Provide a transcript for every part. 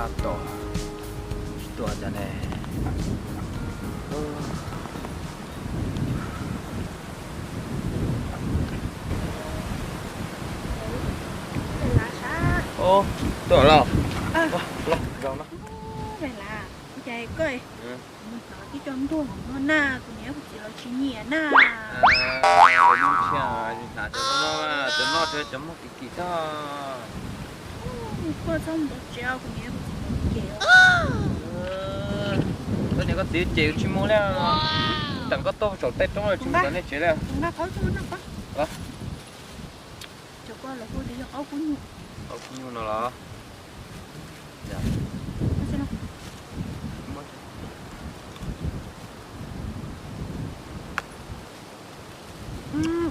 Tos, tsis tuaj cas ne. Tuaj los, los zaum no. Ua cas koj mus tod tib co ntuag no na, kuv niam kuv txiv los tsis nyiam na. Cov noj, cov noj, cov noj kim kim tag. Koj txhob mus tsev, kuv niam kuv txiv mus tsev. Koj niam koj txiv ces tsis mus li. Teem koj tuaj saum tej roob tsis mus tom nej tsev li. Cov koj los hu tias yog qaub kub nyuj. Qaub kub nyuj no los?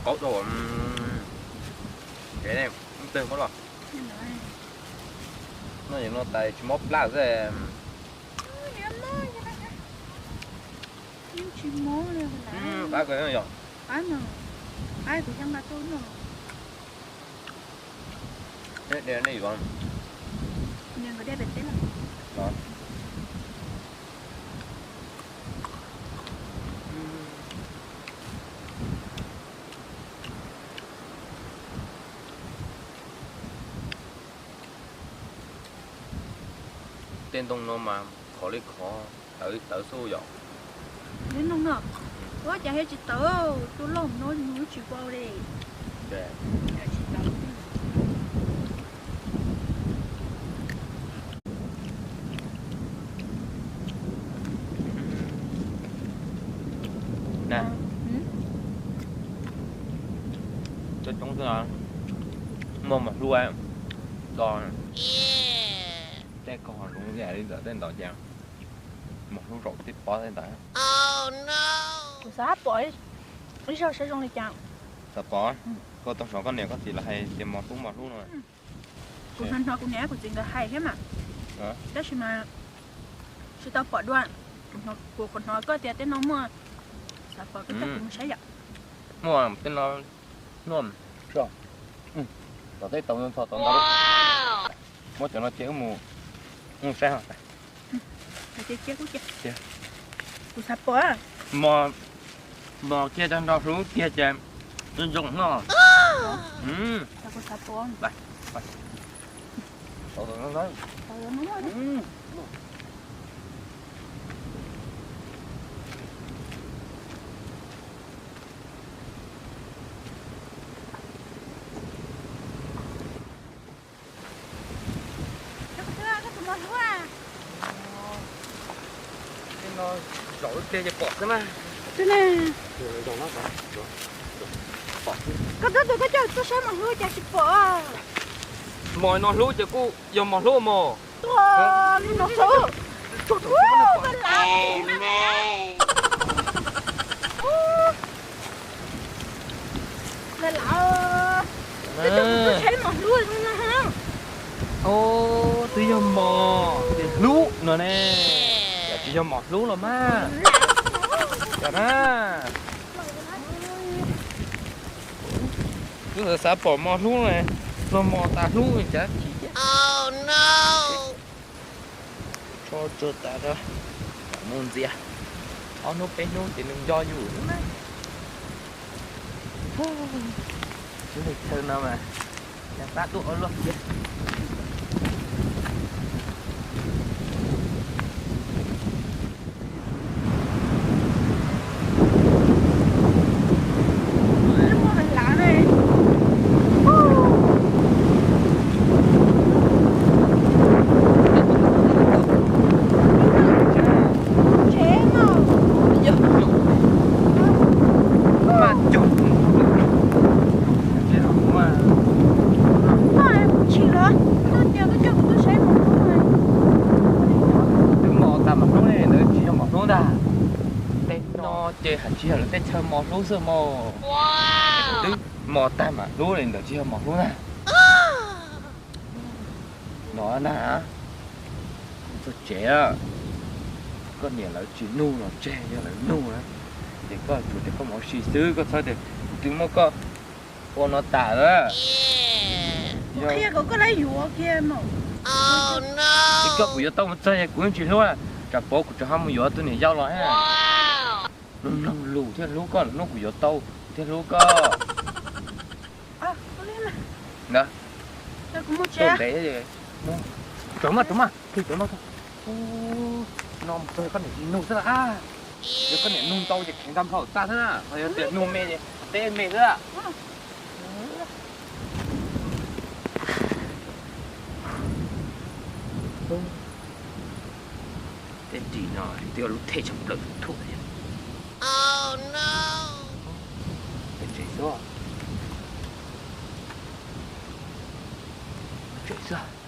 Qaub dua. Tsev ne, twg muab los? No yog no tais tsis mob plab xwb. Tsis mob li. Qab kawg yog. Qab no, qab kuv xyab nqa tuaj no. Neb de nej yuav. Nkawd de pem teb los. Tej ntoo no mas khov li khov, tawv li tawv xwb yom. Li ntoo no, ua cas thiaj tsis tawv, tua loj no nws tsis vau li. Coob coob xwb, muaj mos hlub do. Tej ko zoo li ntawm tej ntawd ces mos hlub zaum tib pob tej ntawd. Kuv xav pom ib zog saib zoo li cas. Xav pom, koj tau hnov koj niam koj txiv lawv hais tias mos hlub mos hlub no. Kuv hnov hnov kuv niam kuv txiv nkawd hais thiab mas, tab sis mas tsis tau pom dua. Kuv qhuav hnov koj tias tej no muaj, xav pom koj coj kuv mus saib yom. Muaj tej no, no, tom tej tau ntxhov tau ntau. Muab cov no ces wb mus, mus saib. Kuv xav pom. Mos, mos kiag cov nrog hlub kiag ces zoo no. Kuv xav pom. Tej no zaum ib pliag ces pom xwb na. Koj twb tus koj coj tuaj saib mos hlub cas tsis pom. Mos no hlub ces kuj yog mos hlub mos. Tuaj li no saud. Twb yog mos ces hlub no ne, yam tsis yog mos hlub los mas. Yog na, twb xav pom mos hlub ne, los mos tas hlub cav chim thiab. Tsho tsua tas, mus ntxias ob hnub peb hnub ces nws nco yus xwb na. Lub chaw no mas, pab tuaj ua luaj thiab. Twb mos tag mam hlub ne, ntawd tsis yog mos hlub ntag. Tej no ces hais tsis yog lawv teb chaws mos hlub xwb mos. Twb mos tag mam hlub ne, ntawd tsis yog mos hlub ntag. No na, txog tsev, koj niam lawv tsis nug los tseg, yog lawv nug na, ces koj tsuas tias koj mus ua si xwb, koj txhob tias kuv twb muab koj ua no tas lawm. Qhia kom koj lawv yuav kiag mas. Ib koj kuv yuav tau mus txog es kuv yeej tsis hlub, tsam pov kuv tseem ho mus yuav tus niam yau los. Mloog mloog lus thiaj hlub koj, hnub kuv yuav tau kuv thiaj hlub koj. Ntawd, tuaj ntev. Tov mas, tov mas, tov no, no mus txog koj niam tsis nug xwb las. Yog koj niam nug ntau ces kheev tag npaum tag xwb na, ho yog tias nug me ces teb me xwb. Tej ris no twb yog lub thej tshaj plaws thuam thiab. Tsev xwb, tsev xwb.